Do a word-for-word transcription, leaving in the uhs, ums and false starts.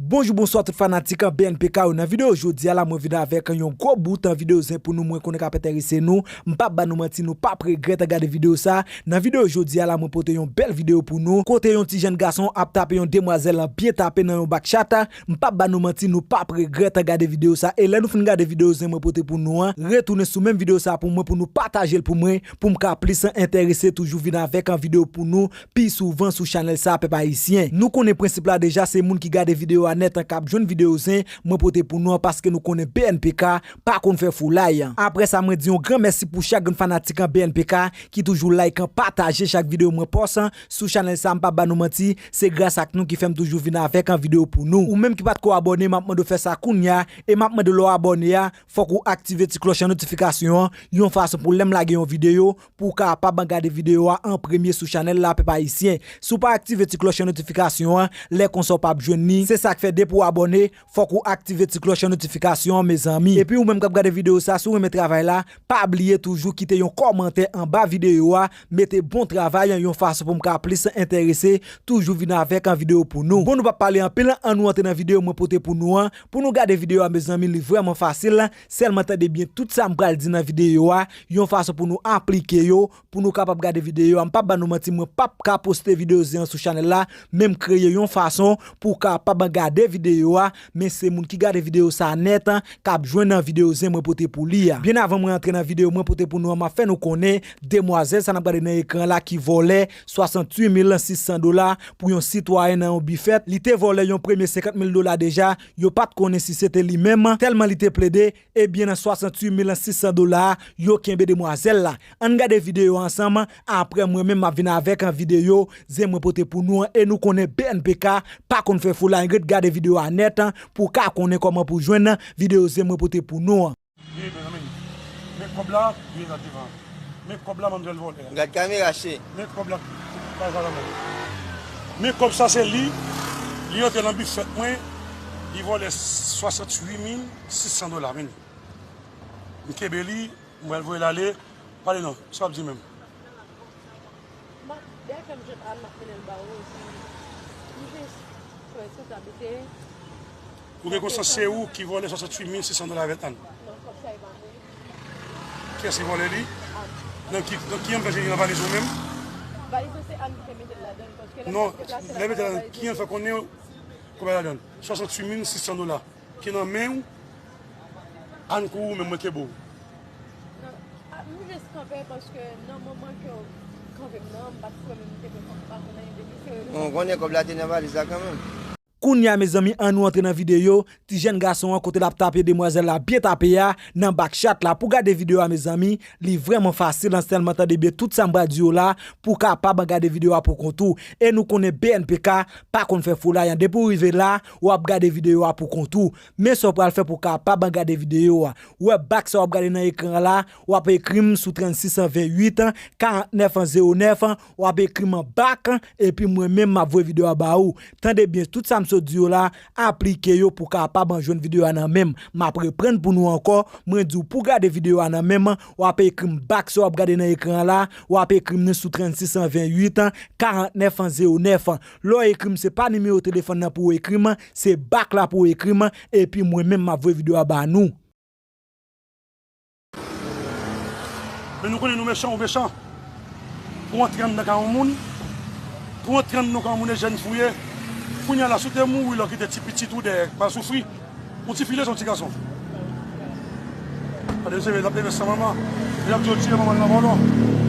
Bonjou, bonswa tout fanatik B N P K yo. Nan videyo jodi a la, mwen vin avèk yon gwo bout videyo zen pou nou, mwen konnen k ap enterese nou. M p ap ba nou manti, nou p ap regrèt gade videyo sa. Nan videyo jodi a la, mwen pote yon bèl videyo pou nou, kote yon ti jèn gason ap tape yon demwazèl byen tape nan yon bak chat. M p ap ba nou manti, nou p ap regrèt gade videyo sa. E lè nou fin gade videyo zen mwen pote pou nou an, retounen sou menm videyo sa pou mwen, pou nou pataje l pou mwen, pou m ka plis enterese toujou vin avèk an videyo pou nou pi souvan sou chanèl sa, pèp ayisyen. Nou konnen prensip la deja, se moun ki gade videyo a nèt an k ap jwenn videyo zen mwen pote pou nou an, paske nou konnen B N P K pa konn fè foulay. Apre sa, mwen di yon gran mèsi pou chak grenn fanatik an B N P K ki toujou like an, pataje chak videyo mwen pòs an sou chanèl sa. M p ap ba nou manti, se gras ak nou ki fè m toujou vin avèk an videyo pou nou. Ou menm ki pa t ko abòne, m ap mande w fè sa kounya, e m ap mande w lè w abòne a, fòk ou aktive ti klòch an notifikasyon an, yon fason pou lè m lage yon videyo, pou w kapab gade videyo a an premye sou chanèl la, pèp ayisyen. Si w pa aktive ti klòch an notifikasyon an, lè konsa w p ap jwenn li. Se sa k fè depi w abòne, fòk ou aktive ti klòch an notifikasyon an, mezanmi. Epi ou menm k ap gade videyo sa, si w renmen travay la, pa bliye toujou kite yon kòmantè anba videyo a, mete bon travay, yon fason pou m ka plis enterese, toujou vin avèk an videyo pou nou. Bon, nou p ap pale anpil, ann nou antre nan videyo mwen pote pou nou an. Pou nou gade videyo a, mezanmi, li vrèman fasil. Sèlman tande byen tout sa m pral di nan videyo a, yon fason pou nou aplike yo, pou nou kapab gade videyo a. M p ap ba nou manti, mwen p ap ka poste videyo zen an sou chanèl la, men m kreye yon fason pou w kapab gade videyo a, men se moun ki gade videyo sa nèt an k ap jwenn nan videyo zen mwen pote pou li a. Byen avan mwen antre nan videyo mwen pote pou nou an, m ap fè nou konnen demwazèl sa n ap gade nan ekran la ki vòlè swasanntuit mil sis san dola pou yon sitwayen nan yon bifèt. Li te vòlè yon premye senkant mil dola deja, yo pa t konnen si se te li menm, tèlman li te plede, ebyen nan swasanntuit mil sis san dola a, yo kenbe demwazèl la. Ann gade videyo a ansanm, apre mwen menm m ap vin avèk an videyo zen mwen pote pou nou an, e nou konnen B N P K pa konn fè foulay, ret gade videyo a nèt an pou w ka konnen kòman pou w jwenn videyo zen mwen pote pou nou an. Ye, mezanmi. Men kòb la, ye la devan. Men kòb la, manmzèl vòlè a. Gad kamera, che. Men kòb la, pa sa la, men. Men kòb sa, se li. Li antre nan bifèt mwen. Li vòlè swasanntuit mil sis san dola, men. M kenbe li, m pral voye l ale. Pale non, sa w ap di menm? M ap, dèyè fè m jwenn Ann, m ap mennen l ba ou, epi m jis pran responsablite. Ou gen konsyans se ou ki vòlè swasanntuit mil sis san dola avèk Ann? Non, kòb sa e pa mwen. Kiyès ki vòlè li? Ann. Nan ki, nan ki an vèje li nan valiz ou menm? Valiz lan se Ann ki te mete l ladan l, paske lè m te deplase la, lè m mete l ladan, ki an fè konnen kòb la ladan l? Swasanntuit mil sis san dola ki nan men w, Ann, kou ou menm mwen kenbe w. Non, a, m jis kanpe paske nan moman ke w kanpe m nan, m pa t kwè menm m te pran kòb, m pa konn anyen depi se. Bon, ou konnen kòb la te nan valiz la kanmenm. Kounye a, mezanmi, ann nou antre nan videyo ti jèn gason an kote l ap tape demwazèl la byen tape a nan bak chat la. Pou gade videyo a, mezanmi, li vrèman fasil, an sèlman tande byen tout sa m pral di yo la pou w kapab gade videyo a pou kont ou. E nou konnen B N P K pa konn fè foulay an. Depi w rive la, w ap gade videyo a pou kont ou. Men sa w pral fè pou w kapab gade videyo a. Ou wè bak sa w ap gade nan ekran la, w ap ekri m sou trannsis ventuit, karantnèf zewo nèf, w ap ekri m bak, epi mwen menm m ap voye videyo a ba ou. Tande byen, tout sa m sot di yo la, aplike yo pou w kapab jwenn videyo a nan men m. M ap reprann pou nou ankò, mwen di w pou w gade videyo a nan men m, w ap ekri m bak sa w ap gade nan ekran la, w ap ekri m li sou trannsis ventuit, karantnèf zewo nèf. Lè w ekri m, se pa nimewo telefòn nan pou w ekri m, se bak la pou w ekri m, epi mwen menm m ap voye videyo a ba nou. Men nou konnen nou mechan, ou mechan. Pou antre anndan kay yon moun, pou antre anndan kay yon moun e jèn fou ye. Kounye a la, si w te mouri lè w kite ti pitit ou dèyè, pral soufri. Yon ti fi l se yon ti gason. Gade, se l ap leve san manman. L ap di yo tire manman l nan vòlò.